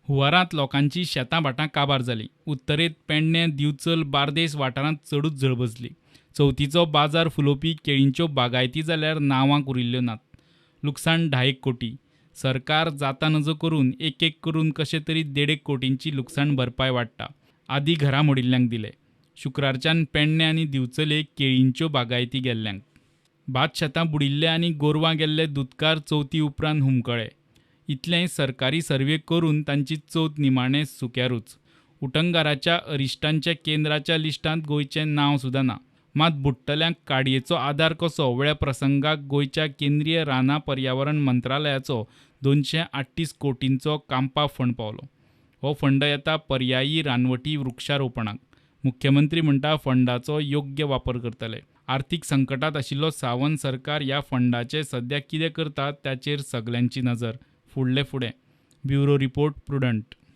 हुंवारांत लोकांचीं शेतां भाटां काबार जालीं. उत्तरेंत पेडणें, दिवचल, बार्देस वाठारांत चडूच झळ बसली. चवथीचो बाजार फुलोवपी केळींच्यो बागायती जाल्यार नांवाक उरिल्ल्यो नात. लुकसाण धायेक कोटी. सरकार जाता नजो करून एकेक करून कशें तरी देडेक कोटींची लुकसाण भरपाय वांट्टा. आदीं घरां मोडिल्ल्यांक दिले. शुक्रारच्यान पेडणें आनी दिवचले केळींच्यो बागायती गेल्ल्यांक. भात शेतां बुडिल्ले आनी गोरवां गेल्ले दुदकार चवथी उपरांत हुमकळे. इतलेंय सरकारी सर्व्हे करून तांची चवथ निमाणें सुक्यारूच. उटंगाराच्या अरिश्टांच्या केंद्राच्या लिस्टांत गोंयचें नांव सुद्दां ना. मात बुडटल्यांक काडयेचो आदार कसो वेळ प्रसंगाक गोंयच्या केंद्रीय रानां पर्यावरण मंत्रालयाचो 238 कोटींचो काम्पा फंड पावलो. हो फंड येता पर्यायी रानवटी वृक्षारोपणाक. मुख्यमंत्री म्हणटा, फंडाचो योग्य वापर करतले. आर्थिक संकटांत आशिल्लो सावंत सरकार ह्या फंडाचें सध्या कितें करता ताचेर सगल्यांची नजर. फुडलें फुडें. Bureau report, Prudent.